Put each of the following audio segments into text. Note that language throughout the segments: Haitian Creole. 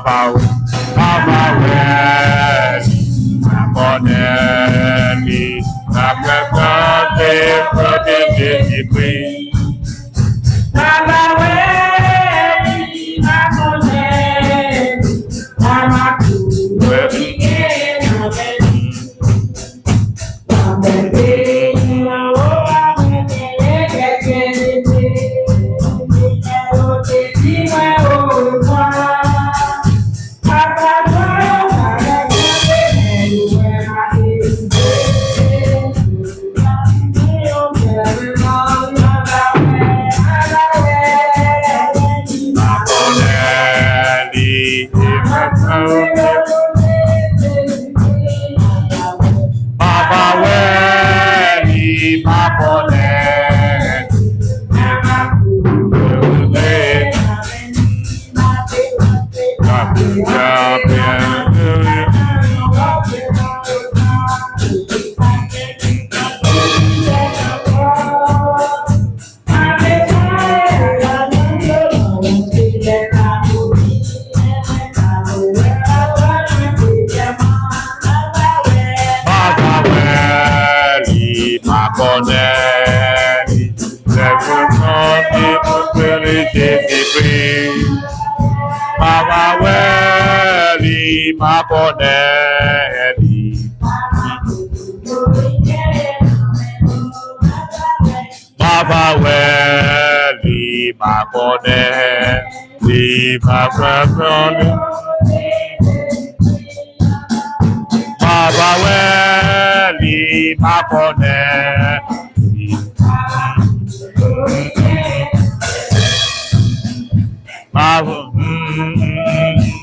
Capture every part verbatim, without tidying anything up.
pa wè, pa pa wè li, pa konnen li, pa pran kòb li, pwoteje Jezikri. Pa pa wè li, pa konnen li, pa pa tou wè li gen nan men li. Pa pa wè li, pa konnen. Pa pa wè li, pa konnen li. Sèlman li montre li Jezikri. Pa pa wè li, pa konnen li. Pa pa wè li, pa konnen li, pa konnen li. Pa pa wè li, pa konnen li. Pa, mm, mm, mm.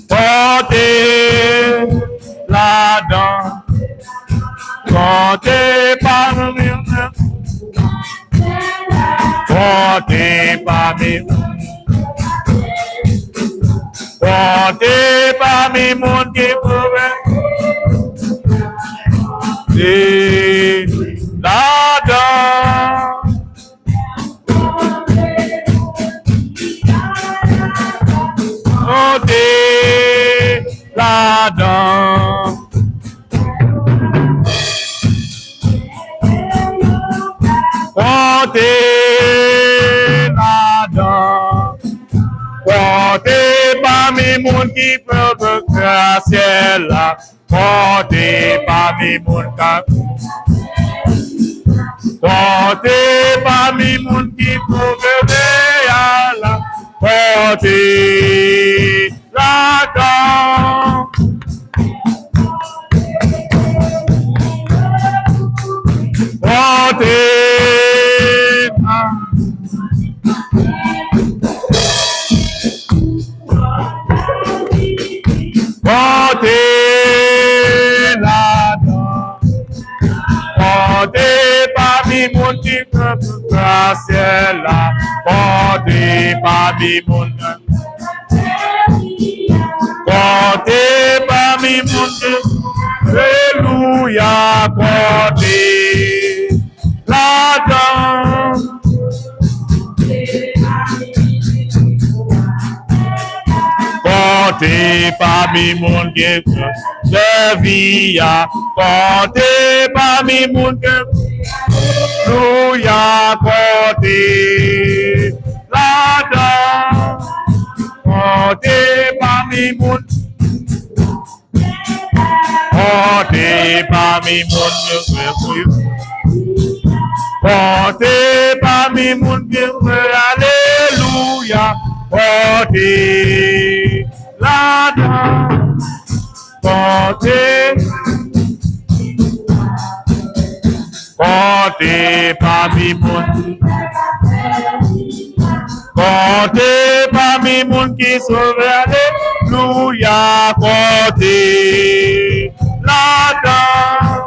Pote ladan, pote pami, pote pami, pote pami moun ki pouvè. Pote ladan. Pote ladan. Pote ladan. Pote pami moun ki pran syèl la. Pote pami moun k ap, pote pami moun ki twouve a la. Pote ladan. Pote nan. Pote ladan. Pote pami moun ki nan syèl la. Pote pami moun. Pote pami moun ki. Alelouya, pote ladan. Pote pami moun ki sèvi a. Pote pami moun ki. Alelouya, pote ladan. Pote pami moun. Pote pami moun yo. Pote pami moun ki kwè, alelouya. Pote ladan. Pote. Pote pami moun. Pote pami moun ki sove, alelouya. Pote ladan.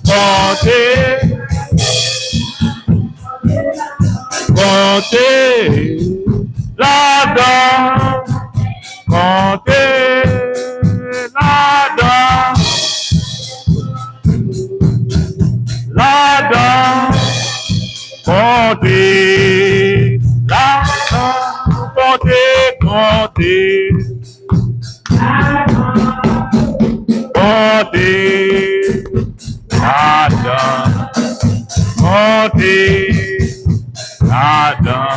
Pote. Pote ladan. Pote ladan. Konte, konte, konte ladan, konte ladan.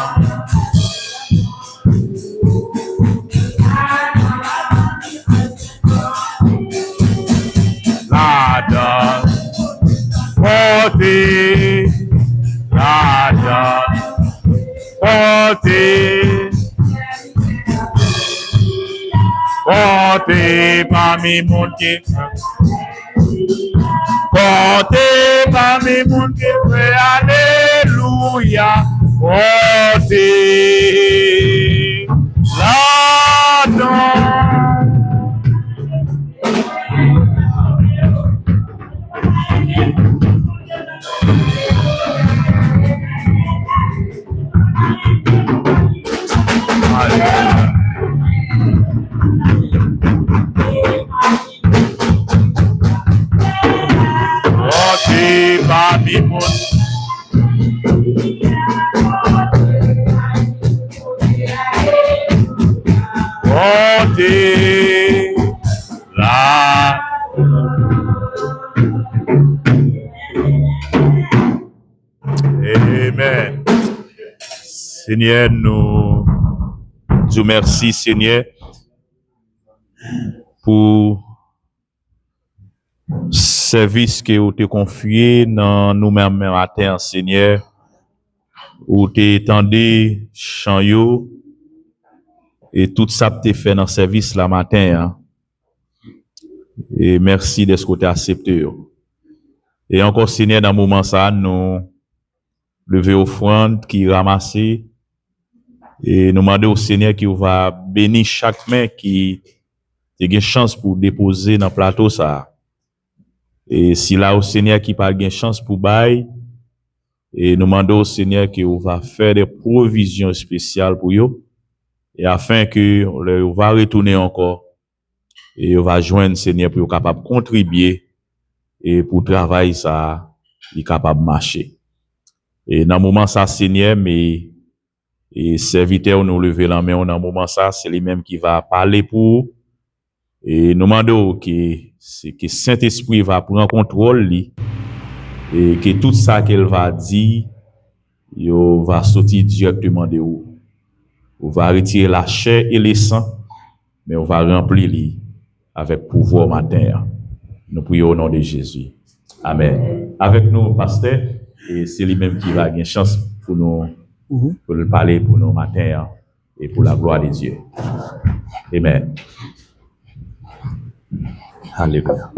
Ladan, konte ladan, konte, konte pami moun ki, konte pami moun ki kwè, alelouya, konte ladan. Monte pami moun. Monte la. Amen. Senyè, nou di w mèsi, Senyè, pou sèvis ke ou te konfye nan nou menm maten an, Senyè. Ou te tande chan yo e tout sa ap te fè nan sèvis la maten an. E mèsi dèske ou te aksepte yo. E ankò, Senyè, nan moman sa a, nou leve ofrann ki ranmase. E nou mande w, Senyè, ke w va beni chak men ki te gen chans pou depoze nan plato sa a. E sila yo, Senyè, ki pa t gen chans pou bay, e nou mande w, Senyè, ke w va fè de pwovizyon espesyal pou yo, e afen ke lè yo va retounen ankò, e yo va jwenn, Senyè, pou yo kapab kontribye, e pou travay sa a, li kapab mache. E nan moman sa, Senyè, men, e sèvitè w, nou leve lanmen w nan moman sa, se li menm ki va pale pou ou. E nou mande w ke, se, ke Sentespri va pran kontwòl li, e ke tout sa ke l va di, yo va soti dirèkteman de ou. Ou va retire lachè e lesan, men ou va ranpli li avèk pouvwa maten an. Nou priye o non de Jezi. Amèn. Avèk nou, pastè, e se li menm ki va gen chans pou nou, pou l pale pou nou maten an, e pou la glwa de Dye. Amen. Alelouya.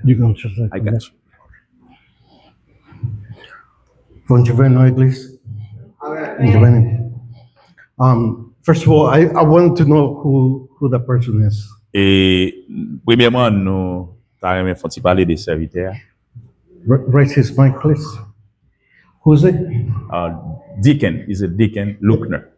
You can just like I got you. Bonjou, Iglis. Bonjou. Um, first of all, I, I want to know who, who the person is. E premyèman, nou ta renmen fè yon ti pale de sèvitè a. Ra-, raise his mic, please. Who's it? Uh, Deacon, is a Deacon Luckner.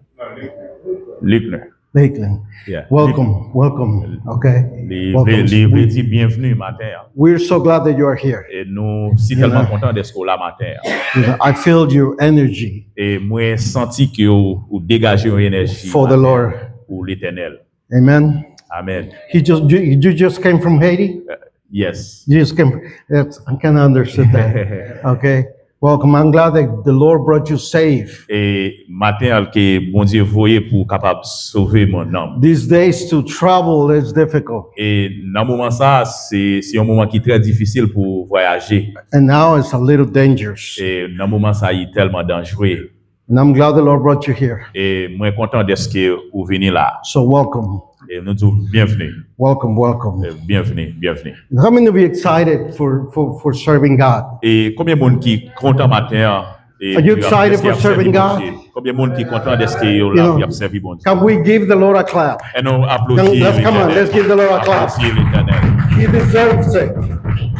Luckner. Lakeland. Yeah. Welcome, welcome. Okay. Li vle, li vle di byenvni maten an. We're so glad that you are here. E nou si tèlman kontan dèske w la maten an. You know, I feel your energy. E mwen santi ke w, ou degaje yon enèji for the Lord. Pou Letènèl. Amen. Amen. He just, you, you just came from Haiti? Uh, yes. You just came. That's, I can understand that. Okay. Welcome. I'm glad that the Lord brought you safe. E maten an ke Bondye voye pou kapab sove mon nanm. These days to travel is difficult. E nan moman sa, se, se yon moman ki trè difisil pou vwayaje. And now it's a little dangerous. E nan moman sa, li tèlman danjere. And I'm glad the Lord brought you here. E mwen kontan dèske ou vini la. So welcome. E nou di w byenvni. Welcome, welcome. E byenvni, byenvni. And how many of you excited for, for, for serving God? E konbyen moun ki kontan maten an? E are you excited for serving God? Konbyen moun ki kontan dèske yo la pou y ap sèvi Bondye? Can we give the Lord a clap? E nou aplodi Letènèl. Let's come on, let's give the Lord a clap. Aplodi Letènèl. He deserves it.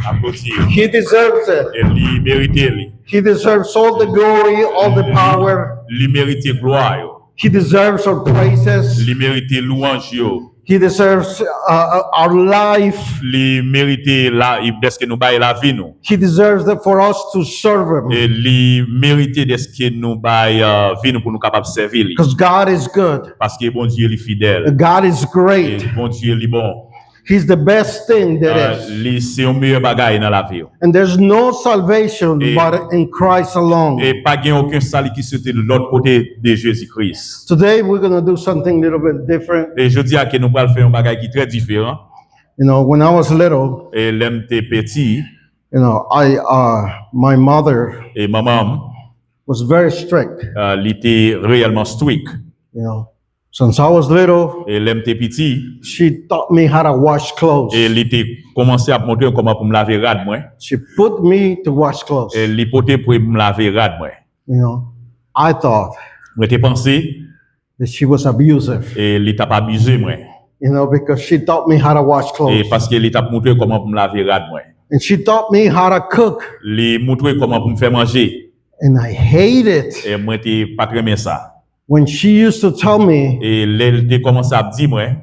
Aplodi. He deserves it. E li merite li. He deserves all the glory, all the power. Li merite glwa yo. He deserves our praises. Li merite lwanj yo. He deserves uh, our life. Li merite la, dèske nou bay lavi nou. He deserves that for us to serve Him. E li merite dèske nou bay uh, vi nou pou nou kapab sèvi li. Because God is good. Paske Bondye li fidèl. God is great. E Bondye li bon. He's the best thing that Uh, is. Li se yon meyè bagay nan lavi w. And there's no salvation E- but in Christ alone. E pa gen okenn sali ki soti lòt kote de Jezi Kris. Today we're going to do something a little bit different. E jodi a ke nou pral fè yon bagay ki trè diferan. You know, when I was little, E lè m te peti, you know, I uh, my mother e manman m was very strict. uh, li te reyèlman strik. You know, since I was little, E lè m te piti, she taught me how to wash clothes. E li te kòmanse ap montre m kòman pou m lave rad mwen. She put me to wash clothes. E li pote pou m lave rad mwen. You know, I thought Mwen te panse that she was abusive. E li t ap abize mwen. You know, because she taught me how to wash E clothes. Paske li t ap montre kòman pou m lave rad mwen. And she taught me how to cook. Li montre kòman pou m fè manje. And I hate it. E mwen te pa t renmen sa. When she used to tell me, E lè l te kòmanse ap di mwen,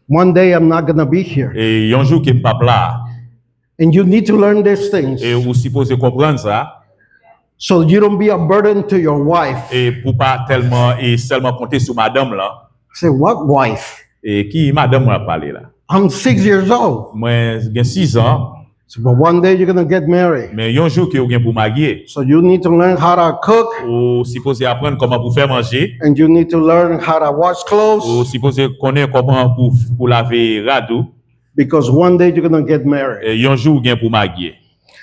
one day I'm not going to be here. E yon jou ke m p ap la, And you need to learn these things e ou sipoze konprann sa, so you don't be a burden to your wife. E pou pa tèlman e sèlman konte sou madanm lan. Say, what wife? E ki madanm mwen ap pale la? I'm six years old. Mwen gen sis an. So, but one day you're going to get married. Men yon jou ke ou gen pou marye, So you need to learn how to cook ou sipoze aprann kòman pou fè manje. And you need to learn how to wash clothes. Ou sipoze konnen kòman pou, pou lave rad ou. Because one day you're going to get married. E yon jou ou gen pou marye.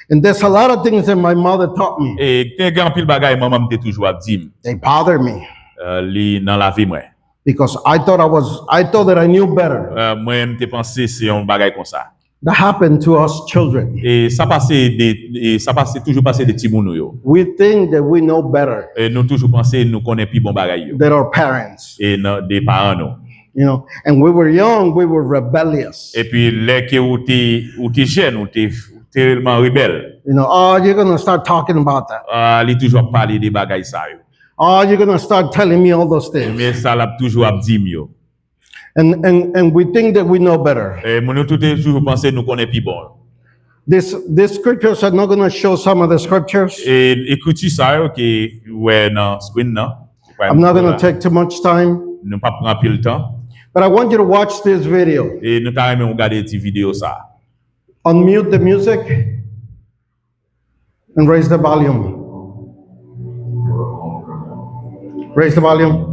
And there's a lot of things that my mother taught me. E te gen anpil bagay manman m te toujou ap di m. They bother me Uh, li nan lavi mwen. Because I thought I was, I thought that I knew better. Uh, mwen m te panse se yon bagay konsa. That happened to us children. E sa pase de, e sa pase toujou pase de timoun nou yo. We think that we know better E nou toujou panse nou konnen pi bon bagay yo. Than our parents. E nan de paran nou. You know, and we were young, we were rebellious. Epi lè ke ou te ou te jèn, ou te ou te reyèlman rebèl. You know, oh, you're gonna start talking about that. Ah, li toujou ap pale de bagay sa yo. Oh, you're gonna start telling me all those things. Men sa l ap toujou ap di m yo. And, and, and we think that we know better. E moun yo tout toujou panse nou konnen pi bon. This, this scriptures, I'm not gonna show some of the scriptures. E ekriti sa yo ke ou wè nan screen nan. I'm not gonna take too much time, Nou p ap pran anpil tan. But I want you to watch this video. E nou ta renmen ou gade ti videyo sa. Unmute the music and raise the volume. Raise the volume.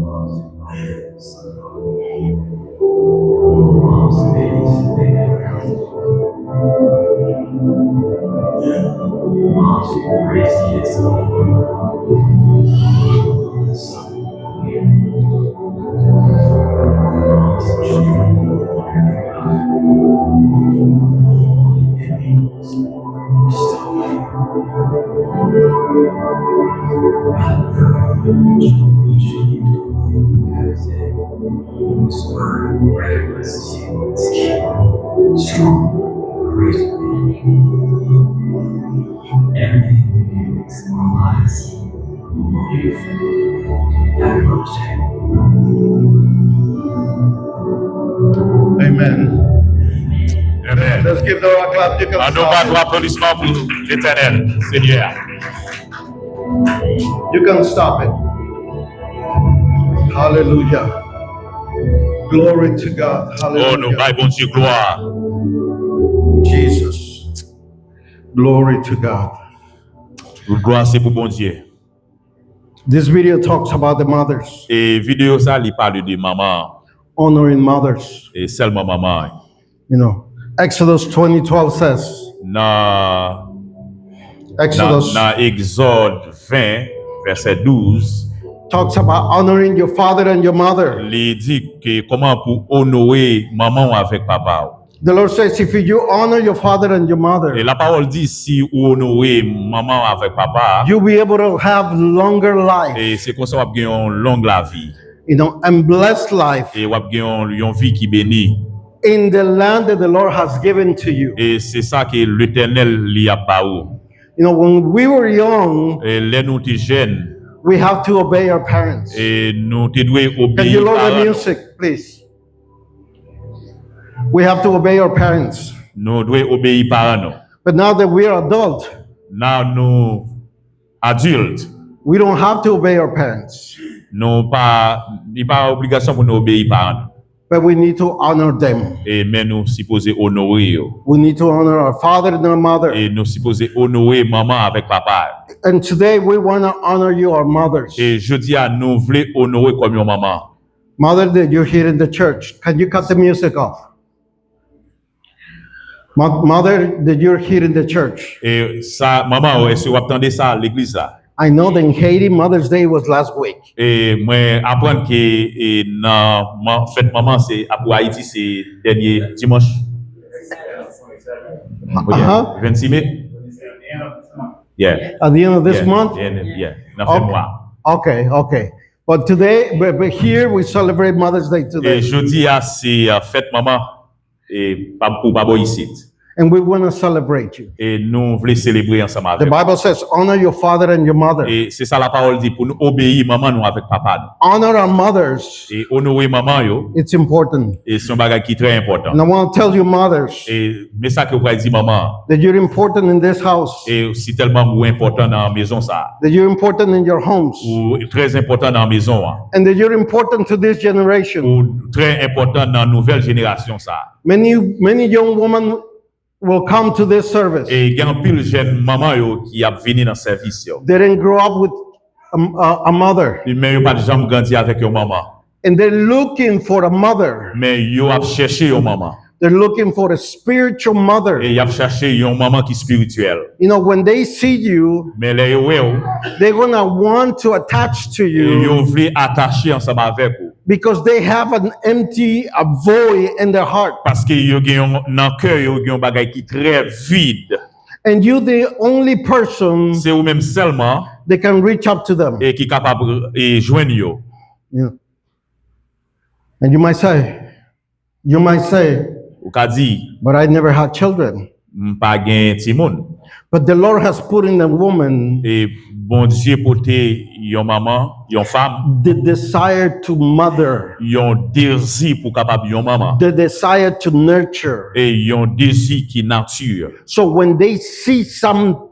Amen. Amen. Let's give the Lord a clap. You can An nou ba stop nou it. Aplodisman pou Letènèl, Senyè. You can stop it. Hallelujah. Glory to God. Oh, nou Hallelujah. Bay Bondye glwa. Jesus. Glory to God. Glwa se pou Bondye. This video talks about the mothers, E videyo sa li pale de manman, honoring mothers. E sèlman manman. You know, Exodus twenty twelve says, Nan nan, Exodus nan Egzòd ven, vèsè douz, talks about honoring your father and your mother. Li di ke kòman pou onore manman w avèk papa w. The Lord says, if you honor your father and your mother, E lapawòl di si ou onore manman w avèk papa a, you'll be able to have longer life, e se konsa w ap gen yon long lavi. You know, and blessed life E w ap gen yon, yon vi ki beni. In the land that the Lord has given to you. E se sa ke Letènèl li ap ba ou. You know, when we were young, E lè nou te jèn, we have to obey our parents. E nou te dwe Can obeyi you lower the paran nou. Music, please? We have to obey our parents. Nou dwe obeyi paran nou. But now that we are adult, Nan nou adilt, we don't have to obey our parents. Nou pa, li pa obligasyon pou nou obeyi paran nou. But we need to honor them. E men nou sipoze onore yo. We need to honor our father and our mother. E nou sipoze onore manman avèk papa. And today we want to honor you, our mothers. E jodi a, nou vle onore kòm yon manman. Mother, that you're here in the church, can you cut the music off? Mo- Mother, that you're here in the church. E sa, manman, èske w ap tande sa legliz la? I know that in Haiti, Mother's Day was last week. E mwen aprann ke e nan man, fèt manman se pou Ayiti se dènye dimanch. Ok. Uh-huh. Vennsis me. Yeah. At the end of this Yeah, month? Yeah, yeah. Nan fen mwa. Okay, okay. But today, but, but here we celebrate Mother's Day today. E jodi a se uh, fèt manman e pa pou pa bò isit. And we want to celebrate you. E nou vle selebre ansanm avè w. The Bible says, honor your father and your mother. E se sa lapawòl di pou nou obeyi manman nou avèk papa nou. Honor our mothers. E onore manman yo. It's important. E se yon bagay ki trè enpòtan. And I want to tell you, mothers, E men sa ke w pral di manman. That you're important in this house. E si tèlman ou enpòtan nan mezon sa. That you're important in your homes. Ou trè enpòtan nan mezon an. And that you're important to this generation. Ou trè enpòtan nan nouvèl jenerasyon sa. Many, many young women will come to this service. E gen anpil jèn manman yo ki ap vini nan sèvis yo. They didn't grow up with a, a, a mother. Men yo pa t janm grandi avèk yon manman. And they're looking for a mother. Men yo ap chèche yon manman. They're looking for a spiritual mother. E y ap chèche yon manman ki espirityèl. You know, when they see you, Men lè yo wè w, they're gonna want to attach to e you yo vle atache ansanm avèk ou. Because they have an empty, a void in their heart. Paske yo gen yon, nan kè yo, gen yon bagay ki trè vid. And you the only person Se ou menm sèlman they can reach up to them. e ki kapab e jwenn yo. Yeah. And you might say, you might say, Ou ka di, but I never had children. M pa gen timoun. But the Lord has put in a woman E Bondye pote yon manman, yon fanm, the desire to mother, yon dezi pou kapab yon manman, the desire to nurture. E yon dezi ki nati. So when they see somebody,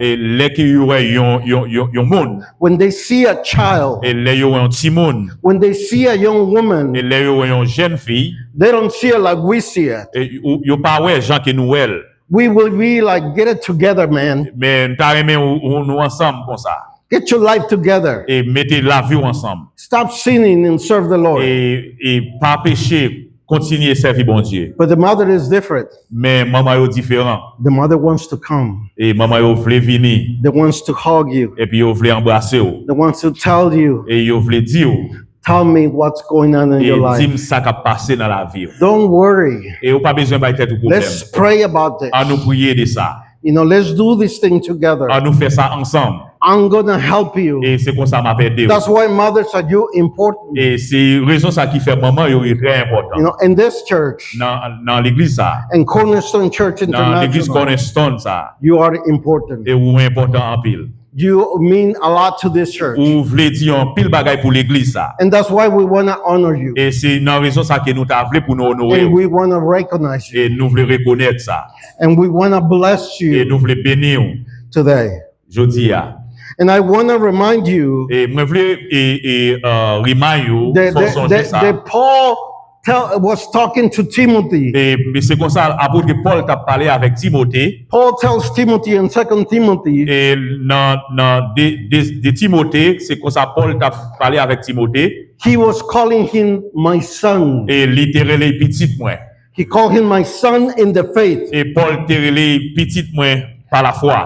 E lè ke yo wè yon, yon, yon, yon moun, when they see a child, e lè yo wè yon timoun, when they see a young woman, e lè yo wè yon jèn fi, they don't see it like we see it. E yo, yo pa wè jan ke nou wè l. We will be like, get it together, man. Men m ta renmen ou, ou, nou ansanm konsa. Get your life together. E mete lavi w ansanm. Stop sinning and serve the Lord. E, e pa peche, kontinye sèvi Bondye. But the mother is different. Men manman yo diferan. The mother wants to come. E manman yo vle vini. They wants to hug you. Epi yo vle anbrase w. They wants to tell you, E yo vle di w, tell me what's going on in your life. E di m sa k ap pase nan lavi w. Don't worry. E ou pa bezwen bay tèt ou pwoblèm. Let's pray about this. An nou priye de sa. You know, let's do this thing together. An nou fè sa ansanm. I'm gonna help you. E se konsa m ap ede w. That's why mothers are you important. E se rezon sa ki fè manman yo yo trè enpòtan. You know, in this church, Nan, nan legliz sa. And Cornerstone Church International, Nan legliz Cornerstone sa. You are important. E ou enpòtan anpil. You mean a lot to this church. Ou vle di anpil bagay pou legliz sa. And that's why we want to honor you. E se nan rezon sa ke nou ta vle pou nou onore w. And we want to recognize you. E nou vle rekonèt sa. And we want to bless you. E nou vle beni w. Today. Jodi a. And I want to remind you. E mwen vle e, e, uh, remind you, fè w sonje sa. That Paul tell, was talking to Timothy. E, e se konsa apot Pòl t ap pale avèk Timote. Paul tells Timothy in Second Timothy. E nan, nan de, de, de Timote, se konsa Pòl t ap pale avèk Timote. He was calling him my son. E li te rele pitit mwen. He called him my son in the faith. E Pòl te rele pitit mwen pa lafwa.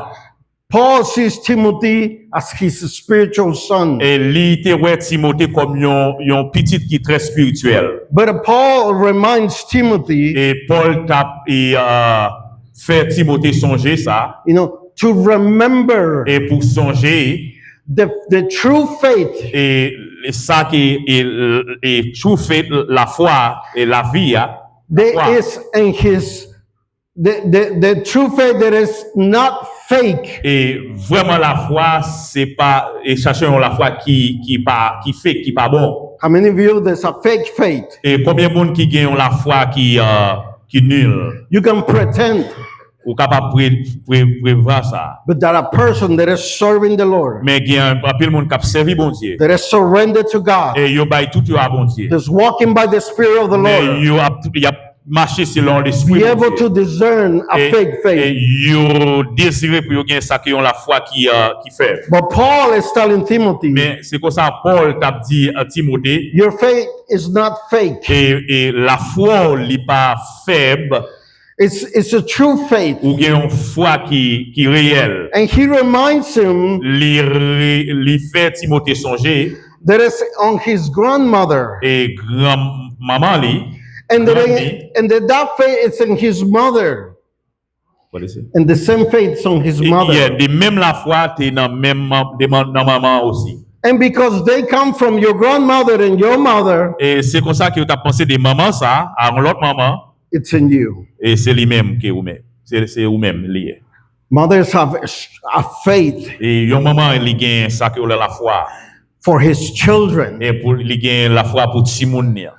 Paul sees Timothy as his spiritual son. E li te wè Timote kòm yon, yon pitit ki trè espirityèl. But Paul reminds Timothy, E Pòl t ap e, uh, fè Timote sonje sa. You know, to remember E pou sonje the, the true faith e, e sa ki e, e true faith, lafwa e lavi a. There is in his The, the, the true faith that is not fake. E vrèman lafwa, se pa e chache yon lafwa ki, ki pa, ki fake, ki pa bon. How many of you, there's a fake faith? E konbyen moun ki gen yon lafwa ki, uh, ki nil? You can pretend. Ou kapab pre, pre, prevwa sa. But there are person that is serving the Lord. Men gen anpil moun k ap sèvi Bondye. That is surrendered to God. E yo bay tout yo a Bondye. That's walking by the Spirit of the Lord. Men yo ap, y ap mache selon Lespri Bondye. Be able to discern a fake faith. E yo dezire pou yo gen sa ki yon lafwa ki, uh, ki fèb. But Paul is telling Timothy, men se konsa Pòl t ap di, uh, Timote. Your faith is not fake. E, e lafwa w li pa fèb. It's, it's a true faith. Ou gen yon fwa ki, ki reyèl. And he reminds him, li re, li fè Timote sonje, that is on his grandmother. E gran manman li, and that, grann li, and that, that faith is in his mother. What is it? And the same faith is on his mother. Yeah, de menm lafwa te nan menm, nan manman osi. And because they come from your grandmother and your mother, e se konsa ke yo t ap panse de manman sa a, a yon lòt manman. It's in you. E se li menm ke ou menm. Se, se ou menm li ye. Mothers have a, a faith. E yon manman li gen sa ke yo rele lafwa. For his children. E pou li gen lafwa pou timoun li an.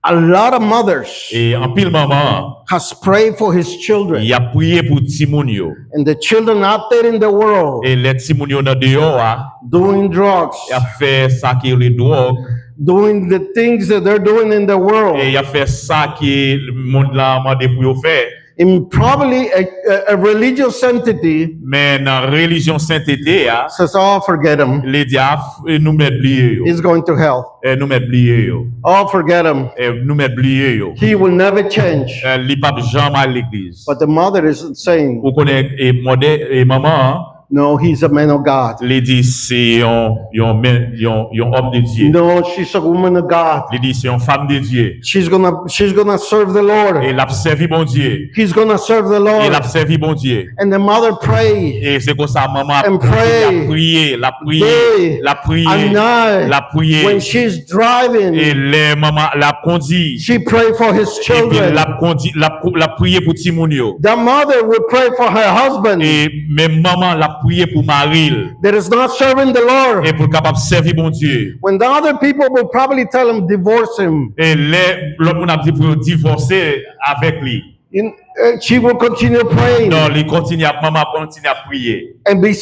A lot of mothers, e anpil manman has prayed for his children. Y ap priye pou timoun yo. And the children out there in the world, e lè timoun yo nan deyò a, doing drugs, y ap fè sa ki rele dwòg, doing the things that they're doing in the world. E y ap fè sa ki mond la mande pou yo fè. And probably a, a, a religious entity, men nan relijyon sentete a, says, "Oh, forget him. Li di, "A, f-, nou mèt bliye yo." He's going to hell. E nou mèt bliye yo. Oh, forget him. E nou mèt bliye yo. He will never change." E li p ap janm al legliz. But the mother is saying, ou konnen, e mòde, e manman an, "No, he's a man of God. Li di se yon, yon men, yon, yon òm de Dye. No, she's a woman of God. Li di se yon fanm de Dye. She's gonna, she's gonna serve the Lord. E l ap sèvi Bondye. He's gonna serve the Lord." E l ap sèvi Bondye. And the mother pray. E se konsa manman ap, and pray, l ap priye, l ap priye, day, l ap priye, and night, l ap priye. When she's driving, e lè manman l ap kondi, she pray for his children. Epi l ap kondi, l ap, l ap priye pou timoun yo. The mother will pray for her husband. E men manman l ap priye pou mari l. That is not serving the Lord. E pou l kapab sèvi Bondye. When the other people will probably tell him, "Divorce him." E lè lòt moun ap di pou yo divòse avèk li. In, uh, she will continue praying. Non, li kontinye ap, manman ap kontinye ap priye. And be,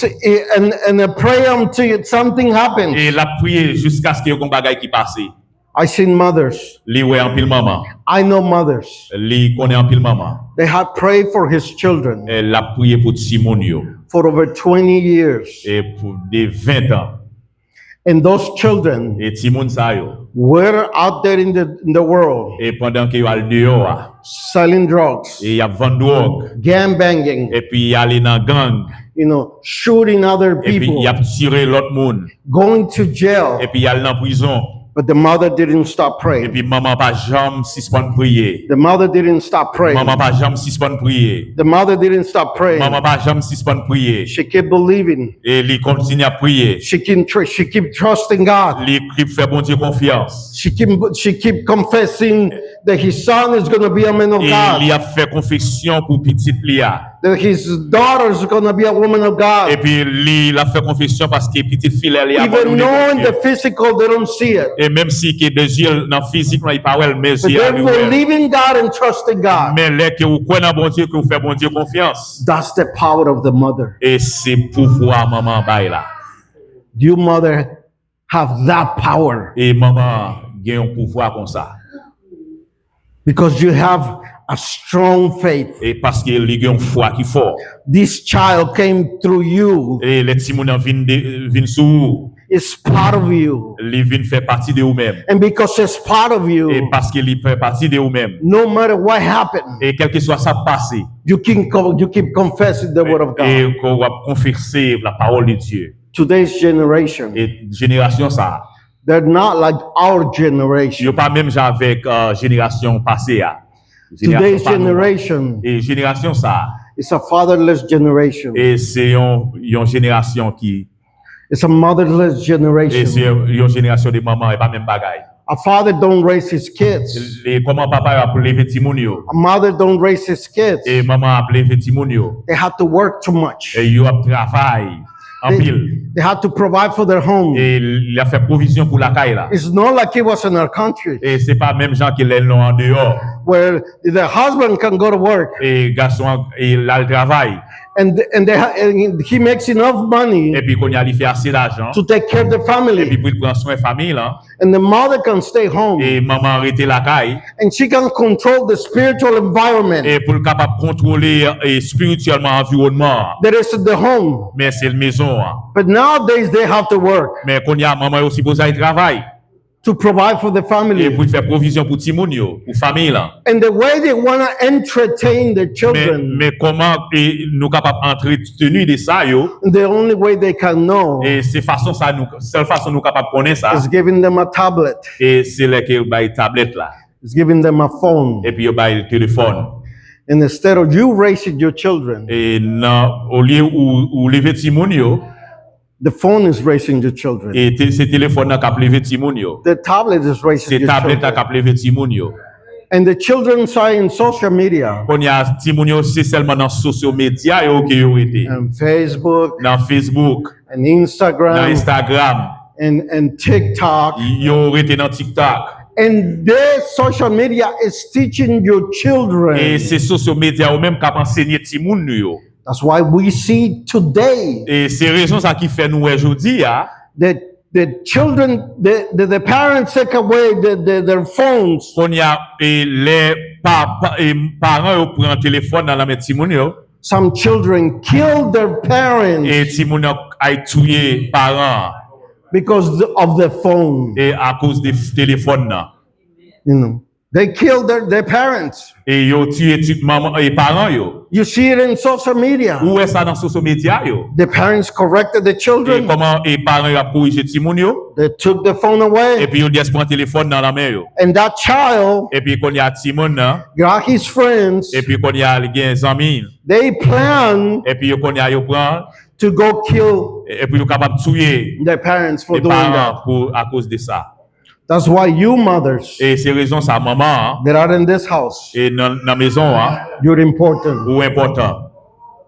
and, and a prayer until something happens. E l ap priye jiskaske yon bagay ki pase. I seen mothers. Li wè anpil manman. I know mothers. Li konnen anpil manman. They had prayed for his children. E l ap priye pou timoun yo. For over twenty years. E pou de ven tan. And those children, e timoun sa yo, were out there in the, in the world, e pandan ke yo al deyò a, selling drugs, e y ap vann dwòg, gang banging, epi y ale nan gang, you know, shooting other people, epi y ap tire lòt moun, going to jail, epi y al nan prizon. But the mother didn't stop praying. Epi manman pa janm sispann priye. The mother didn't stop praying. Manman pa janm sispann priye. The mother didn't stop praying. Manman pa janm sispann priye. She kept believing. E li kontinye ap priye. She keep, tr-, she keep trusting God. Li, li fè Bondye konfyans. She keep, she keep confessing that his son is gonna be a man of God. E li ap fè konfesyon pou pitit li a. That his daughter is gonna be a woman of God. Epi li, l ap fè konfesyon paske pitit fi l la, li ap... Even though in the physical they don't see it. E menm si ke de zye l nan fizikman, li pa wè l, men zye a li wè l. But they're believing God and trusting God. Men lè ke ou kwè nan Bondye, ke ou fè Bondye konfyans. That's the power of the mother. E se pouvwa manman bay la. Your mother have that power. E manman gen yon pouvwa konsa. Because you have a strong faith. E paske li gen yon fwa ki fò. This child came through you. E lè timoun nan vin de, vin sou ou. It's part of you. Li vin fè pati de ou menm. And because it's part of you, e paske li fè pati de ou menm, no matter what happened, e kèlkeswa sa pase, you can co-, you keep confessing the word of God. E ke w ap konfese la pawòl de Dye. Today's generation, e jenerasyon sa a, they're not like our generation. Yo pa menm jan avèk, uh, jenerasyon pase a. Jenerasyon pa nou an. Today's generation, e jenerasyon sa a, is a fatherless generation. E se yon, yon jenerasyon ki... It's a motherless generation. E se yon jenerasyon de manman, e pa menm bagay. A father don't raise his kids. E kòman papa yo ap leve timoun yo? A mother don't raise his kids. E manman ap leve timoun yo. They have to work too much. E yo ap travay. Anpil. They had to provide for their home. E l ap fè pwovizyon pou lakay la. It's not like it was in our country. E se pa menm jan ke lè nou andeyò. Where the husband can go to work. E gason an, e l al travay. And, and, they, ha- and he makes enough money. Epi kounye a li fè ase lajan. To take care of the family. Epi pou l pran swen fanmi l an. And the mother can stay home. E manman an rete lakay. And she can control the spiritual environment. E pou l kapab kontwole, e, espirityèlman anviwònman an. That is the home. Men se mezon an. But nowadays they have to work. Men kounye a manman yo sipoze al travay. To provide for the family. E pou l fè pwovizyon pou timoun yo, pou fanmi l an. And the way they want to entertain their children. Men, men kòman, e, nou kapab antreteni de sa yo? The only way they can know. E se fason sa nou, sèl fason nou kapab konnen sa. Is giving them a tablet. E se lè ke yo bay tablèt la. Is giving them a phone. Epi yo bay telefòn. And instead of you raising your children. E nan, olye ou, ou leve timoun yo. The phone is raising your children. E te, se telefòn nan k ap leve timoun yo. The tablet is raising your children. Se tablèt la k ap leve timoun yo. And the children are in social media. Kounye a, timoun yo se sèlman nan sosyo medya yo ke yo rete. And Facebook. Nan Facebook. And Instagram. Nan Instagram. And, and TikTok. Yo rete nan TikTok. And this social media is teaching your children. E se sosyo medya yo menm k ap ansenye timoun nou yo. That's why we see today. E se rezon sa ki fè nou wè jodi a. That the children, the, the, the parents take away the, the, their phones. Kounye a, e lè pa, pa, e paran yo pran telefòn nan, nan men timoun yo. Some children kill their parents. E timoun yo ay touye paran an. Because of the phone. E akoz de telefòn nan. You know. They killed their, their parents. E yo tiye ti manman e paran yo. You see it in social media. Ou wè sa nan sosyo medya yo. The parents corrected the children. E kòman e paran yo ap korije timoun yo? They took the phone away. Epi yo just pran telefòn nan nan men yo. And that child. Epi kounye a timoun nan. Got his friends. Epi kounye a li gen zanmi. They plan. Epi yo kounye a yo pran. To go kill. Epi yo kapab touye. Their parents for doing that. E paran pou akoz de sa. That's why you mothers. E se rezon sa manman an. That are in this house. E nan, nan mezon an. You're important. Ou enpòtan.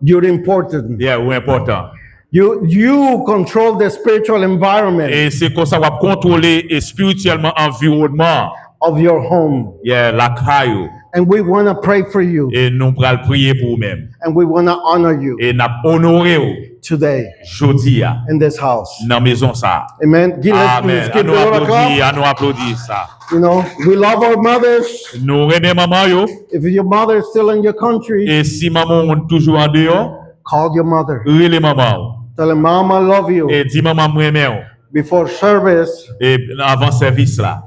You're important. Yeah, ou enpòtan. You, you control the spiritual environment. E se konsa w ap kontwole espirityèlman anviwònman. Of your home. Yeah, lakay ou. And we want to pray for you. E nou pral priye pou ou menm. And we want to honor you. E n ap onore w. Today. Jodi a. In this house. Nan mezon sa a. Amen. Amen. Ann nou aplodi, ann nou aplodi sa. You know, we love our mothers. Nou renmen manman yo. If your mother is still in your country, e si manman w toujou andeyò, call your mother. Rele manman w. Tell her, "Mom, I love you." E di, "Manman, m renmen w." Before service, e avan sèvis la.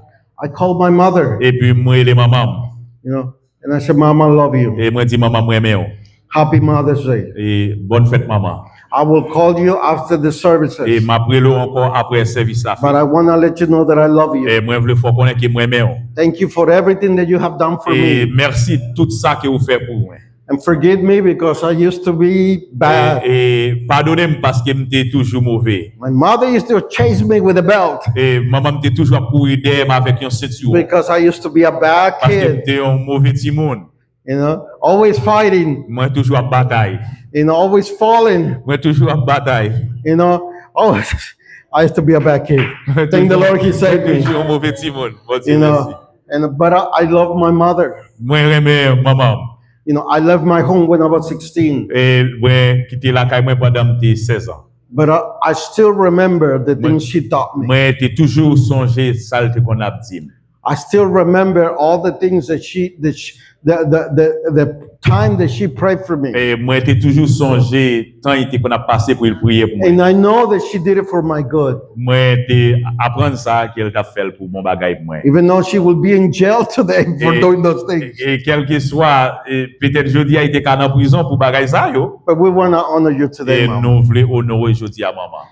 I call my mother. Epi mwen rele manman m. You know, and I said, "Mom, I love you." E mwen di, "Manman, mwen renmen w." Happy Mother's Day. E bòn fèt manman. I will call you after the services. E m ap rele w ankò apre sèvis la fini. But I want to let you know that I love you. E mwen vle fè w konnen ke mwen renmen w. Thank you for everything that you have done for me. E mèsi tout sa ke ou fè pou mwen. And forgive me because I used to be bad. E, e padone m paske m te toujou move. My mother used to chase me with a belt. E manman m te toujou ap kouri dèyè m avèk yon sentiwon. Because I used to be a bad kid. Paske m te yon move timoun. You know, always fighting. Mwen toujou ap batay. You know, always falling. Mwen toujou ap batay. You know, always, I used to be a bad kid. Thank the Lord he saved me. Mwen toujou yon move timoun. Bondye mèsi. You know, and, but I, I love my mother. Mwen renmen manman m. You know, I left my home when I was sixteen. E mwen kite lakay mwen pandan m te sèz an. But I, I still remember the things she taught me. Mwen te toujou sonje sa l te konn ap di m. I still remember all the things that she, that she, the, the, the, the time that she prayed for me. E mwen te toujou sonje tan li te konn ap pase pou l priye pou mwen. And I know that she did it for my good. Mwen te aprann sa ke l t ap fè l pou bon bagay pou mwen. Even though she will be in jail today for doing those things. E, e kèlkeswa, e, petèt jodi a, li te ka nan prizon pou bagay sa yo. But we want to honor you today, Mom. E nou vle onore jodi a, manman.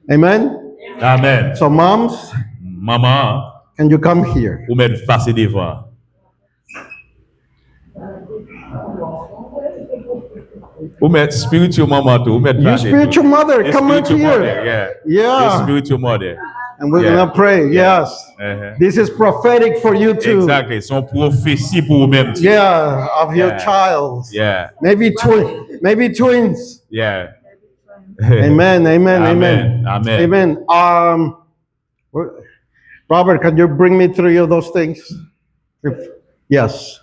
Amen? Amen. So, moms, manman, can you come here? Ou mèt pase devan. Ou mèt spiritual manman tou, ou mèt pale tou. Your spiritual mother, come right here. Spiritual mother, yeah. Yeah. Your spiritual mother. And we're gonna pray, yes. Uh-huh. This is prophetic for you too. Exactly. Se yon pwofesi pou ou menm tou. Yeah, of your child. Yeah. Maybe twin, maybe twins. Yeah. Amen, amen, amen. Amen. Um, Robert, can you bring me three of those things? If, yes.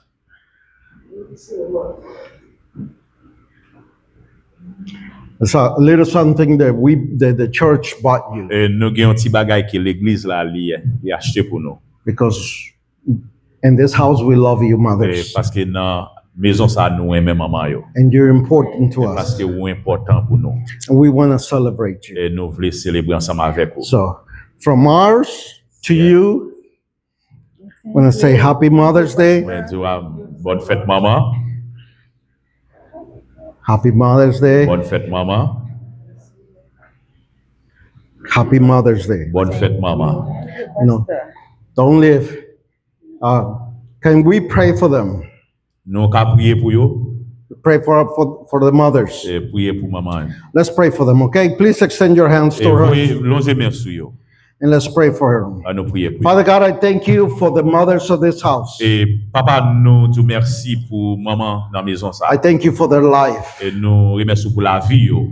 It's a little something that we, that the church bought you. E nou gen yon ti bagay ke legliz la li, li achte pou nou. Because in this house we love you, mothers. E paske nan mezon sa nou renmen manman yo. And you're important to us. E paske ou enpòtan pou nou. And we want to celebrate you. E nou vle selebre ansanm avèk ou. So, from ours to you, I want to say happy Mother's Day. Mwen di w a bòn fèt manman. Happy Mother's Day. Bòn fèt manman. Happy Mother's Day. Bòn fèt manman. You know, don't leave. Uh, can we pray for them? Nou ka priye pou yo. Pray for, for, for the mothers. E priye pou manman yo. Let's pray for them, okay? Please extend your hands to her. E voye lonje men sou yo. And let's pray for her. An nou priye pou yo. Father God, I thank you for the mothers of this house. E papa, nou di w mèsi pou manman nan mezon sa. I thank you for their life. E nou remèsye w pou lavi yo.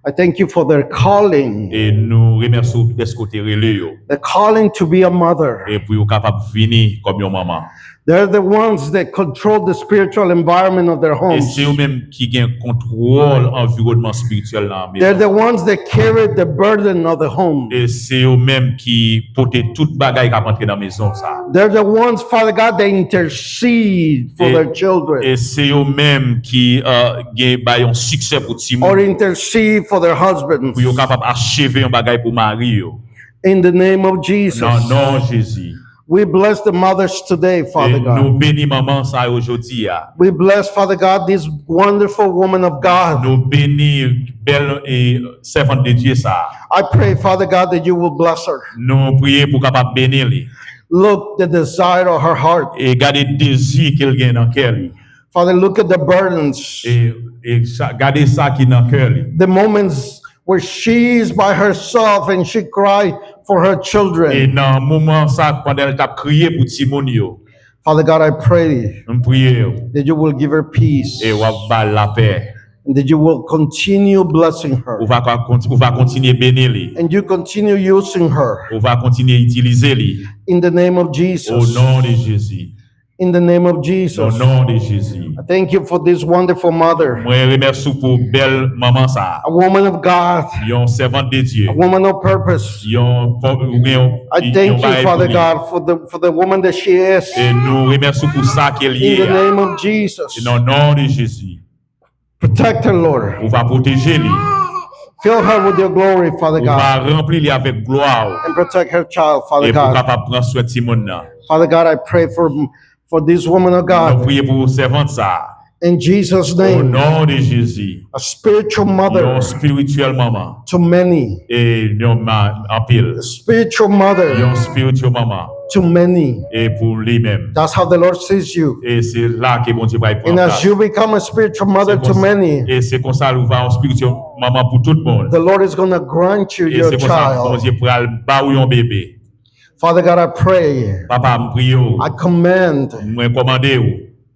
I thank you for their calling. E nou remèsye w dèske w te rele yo. The calling to be a mother. E pou yo kapab vini kòm yon manman. They're the ones that control the spiritual environment of their homes. E se yo menm ki gen kontwòl anviwònman espirityèl nan mezon. They're the ones that carry the burden of the home. E se yo menm ki pote tout bagay k ap antre nan mezon sa. They're the ones, Father God, that intercede for their children. E se yo menm ki uh, gen bay yon siksè pou timoun. Or intercede for their husbands. Pou yo kapab acheve yon bagay pou mari yo. In the name of Jesus. Nan non Jezi. We bless the mothers today, Father God. E nou beni manman sa yo jodi a. We bless, Father God, this wonderful woman of God. Nou beni bèl e sèvant de Dye sa. I pray, Father God, that you will bless her. Nou priye pou kapab beni li. Look the desire of her heart. E gade dezi ke l gen nan kè li. Father, look at the burdens. E, e sa, gade sa ki nan kè li. The moments where she's by herself and she cry for her children. E nan moman sa, pandan l t ap kriye pou timoun yo. Father God, I pray, m priye w, that you will give her peace. E w ap ba l lapè. And that you will continue blessing her. Ou va ka konti-, ou va kontinye beni li. And you continue using her. Ou va kontinye itilize li. In the name of Jesus. O non de Jezi. In the name of Jesus. Nan non de Jezi. I thank you for this wonderful mother. Mwen remèsye w pou bèl manman sa. A woman of God. Yon sèvant de Dye. A woman of purpose. Yon, ou gen yon, I thank you, Father God, for the, for the woman that she is. E nou remèsye w pou sa ke l ye a. In the name of Jesus. E nan non de Jezi. Protect her, Lord. Ou va pwoteje li. Fill her with your glory, Father God. Ou va ranpli li avèk glwa w. And protect her child, Father God. E pou w kapab pran swen timoun nan. Father God, I pray for, for this woman of God. Nou priye pou sèvant sa. In Jesus' name. O non de Jezi. A spiritual mother. Yon espirityèl manman. To many. E yon ma-, anpil. A spiritual mother. Yon espirityèl manman. To many. E pou li menm. That's how the Lord sees you. E se la ke Bondye pral pran plas. And as you become a spiritual mother to many, e se konsa ou va yon espirityèl manman pou tout moun. The Lord is gonna grant you your child. E se konsa Bondye pral ba w yon bebe. Father God, I pray. Papa, m priye w. I command. Mwen kòmande w.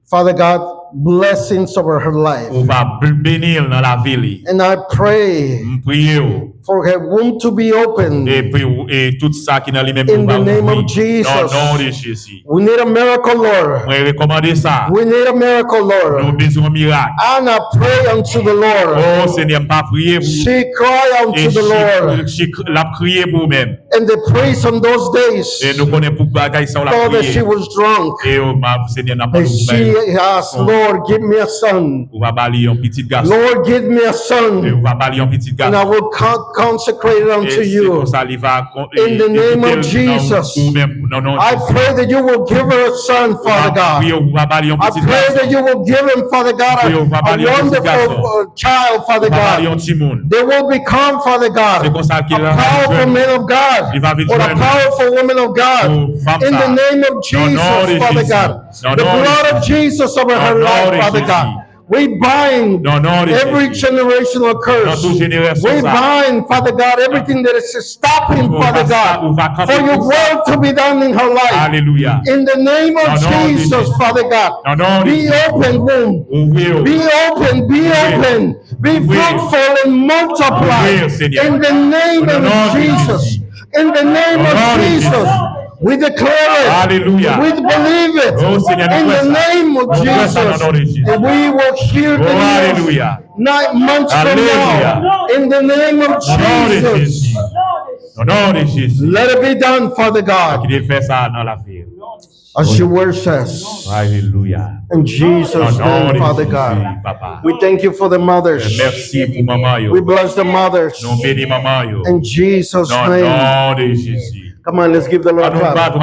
Father God, blessings over her life. Ou va bl-, beni l nan lavi li. And I pray, m priye w, for her womb to be opened. E pou, e tout sa ki nan li menm yo va ouvri. In the name of Jesus. Nan non de Jezi. We need a miracle, Lord. Mwen rekòmande sa. We need a miracle, Lord. Nou bezwen yon mirak. And I pray unto the Lord. O Senyè, m pa priye pou. She cry unto the Lord. E l ap kriye pou ou menm. And the priest on those days, e nou konnen pou bagay sa w la priye. She was drunk. E yo, ma, Senyè, n ap mande pou bay. And she asked, Lord, give me a son. Ou va ba li yon pitit gason. Lord, give me a son. E ou va ba li yon pitit gason. And I will con-, consecrate it unto you. E se konsa li va kon-, e, dedye l nan ou menm, nan non Jezi. In the name of Jesus, I pray that you will give her a son, Father God. Ou va priye, ou va ba li yon pitit gason. I pray that you will give him, Father God, a, a wonderful, uh, child, Father God. Ou va ba li yon timoun. They will become, Father God, a powerful man of God or a powerful woman of God. In the name of Jesus, Father God. The blood of Jesus over her life, Father God. We bind every generational curse. We bind, Father God, everything that is stopping, Father God, for your will to be done in her life. In the name of Jesus, Father God, be open, womb. Be open, be open, be fruitful and multiply. In the name of Jesus. In the name of Jesus. We declare it. We believe it. In the name of Jesus. And we will hear the news nine months from now. In the name of Jesus. Let it be done, Father God. As your word says. In Jesus' name, Father God. We thank you for the mothers. We bless the mothers. In Jesus' name. Come on, let's give the Lord a clap.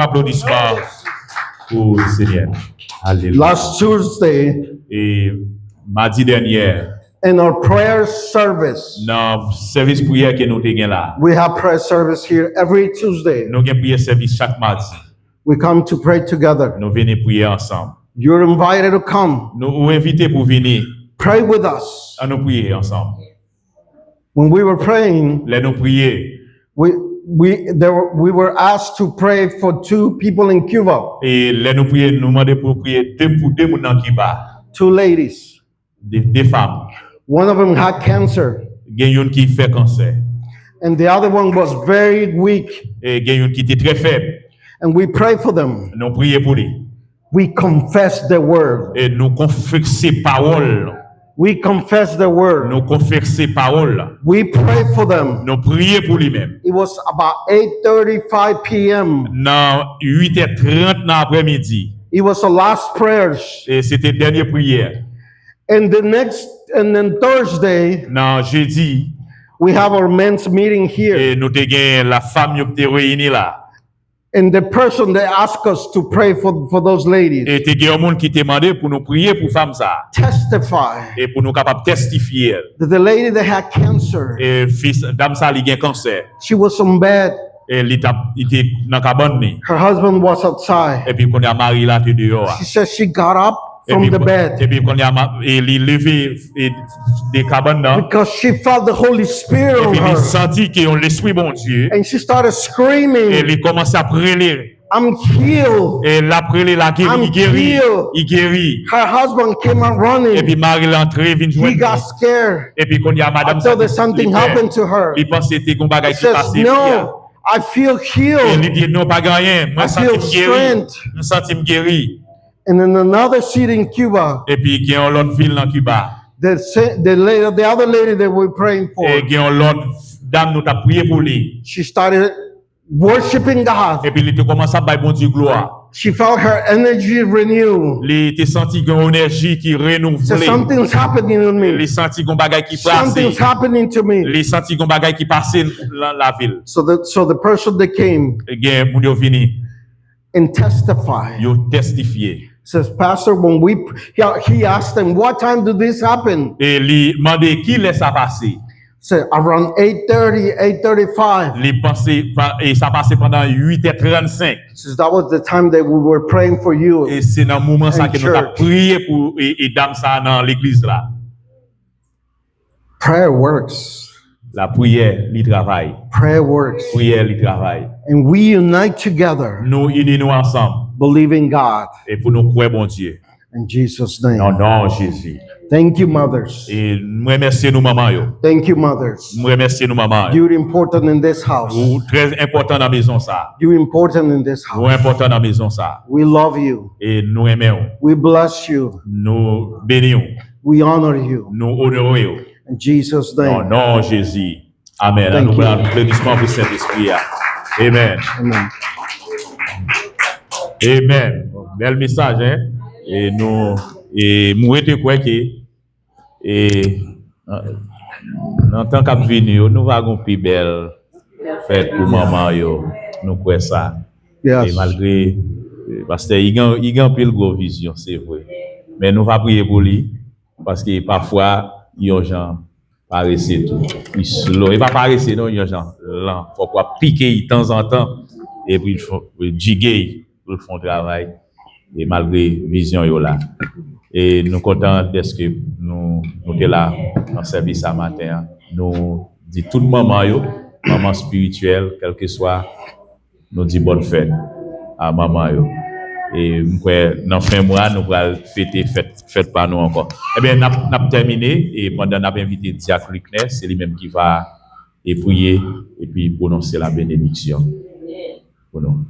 Last Tuesday, madi dènyè, in our prayer service, nan sèvis priyè ke nou te gen la, we have prayer service here every Tuesday. Nou gen priyè sèvis chak madi. We come to pray together. Nou vini priye ansanm. You're invited to come. Nou, ou envite pou vini. Pray with us. An nou priye ansanm. When we were praying, lè nou priye, we, we, there were, we were asked to pray for two people in Cuba. E lè nou priye, nou mande pou priye de, pou de moun nan Kiba. Two ladies. De, de fanm. One of them had cancer. Gen youn ki fè kansè. And the other one was very weak. E gen youn ki te trè fèb. And we prayed for them. Nou priye pou li. We confessed the word. E nou konfese pawòl. We confessed the word. Nou konfese pawòl la. We prayed for them. Nou priye pou li menm. It was about eight thirty-five p m. Nan uit è trant nan aprèmidi. It was the last prayers. E se te dènye priyè. And the next, and then Thursday, nan jedi, we have our men's meeting here. E nou te gen la fanm yo ki te reyini la. And the person they asked us to pray for, for those ladies. E te gen yon moun ki te mande pou nou priye pou fanm sa a. Testify. E pou nou kapab testifye. That the lady that had cancer, e fi, dam sa li gen kansè. She was on bed. E li t ap, li te nan kabann li. Her husband was outside. Epi kounye a mari la te deyò a. She said she got up from the bed. Epi kounye a ma-, e li leve, e, de kabann nan. Because she felt the Holy Spirit on her. Epi li santi ke yon lespri Bondye. And she started screaming. E li kòmanse ap rele. I'm healed. E l ap rele, l ap geri, li geri. I'm healed. Li geri. Her husband came out running. Epi mari l antre vin jwenn li. He got scared. Epi kounye a madanm sa te, li pè. I thought that something happened to her. Li panse te gen yon bagay ki pase fi a. He says, "No, I feel healed. I feel strength." E li di, "Non, pa gen anyen. Mwen santi m geri. M santi m geri." And in another city in Cuba, epi gen yon lòt vil nan Kiba. The sa-, the lady, the other lady that we're praying for, e gen yon lòt dam nou t ap priye pou li. She started worshiping God. Epi li te kòmanse ap bay Bondye glwa. She felt her energy renew. Li te santi gen yon enèji ki renouvle. Said, "Something's happening to me. Li santi gen yon bagay ki pase. Something's happening to me." Li santi gen yon bagay ki pase nan lavi l. So the, so the person that came, gen moun yo vini. And testify. Yo testifye. Says, "Pastor, when we," he, he asked them, "What time did this happen?" E li mande kilè sa pase. Said, "Around eight thirty, eight thirty-five." Li panse pa, e sa pase pandan uit è trannsenk. Says, "That was the time that we were praying for you." E se nan moman sa ke nou t ap priye pou, e, e dam sa nan legliz la. Prayer works. Lapriyè, li travay. Prayer works. Priyè, li travay. And we unite together. Nou ini nou ansanm. Believing God. E pou nou kwè Bondye. In Jesus' name. Nan non Jezi. Thank you, mothers. E m remèsye nou manman yo. Thank you, mothers. M remèsye nou manman yo. You're important in this house. Ou trè enpòtan nan mezon sa. You're important in this house. Ou enpòtan nan mezon sa. We love you. E nou renmen w. We bless you. Nou beni w. We honor you. Nou onore w. In Jesus' name. Nan non Jezi. Amèn. Ann nou pran apletisman pou Sentespri a. Amèn. Amèn. Amèn. Bèl mesaj, en? E nou, e mwen te kwè ke, e, nan tan k ap vini yo, nou va gon pi bèl fèt pou manman yo. Nou kwè sa. E malgre, e, pastè, li gen, li gen anpil gwo vizyon, se vre. Men nou va priye pou li, paske pafwa, yon jan, parese tou. Li slow. E pa parese non, yon jan lan. Fòk w ap pike l tanzantan. Epi l fè, l jige l pou l fè yon travay. E malgre vizyon yo la. E nou kontan dèske nou, nou te la nan sèvis sa maten an. Nou di tout manman yo, manman espirityèl, kèlkeswa, nou di bòn fèt a manman yo. E m kwè nan fen mwa, nou pral fete fèt, fèt pa nou ankò. Ebyen, n ap, n ap tèmine, e pandan n ap envite Dyak Luckner, se li menm ki va e priye, epi pwononse la benediksyon pou nou.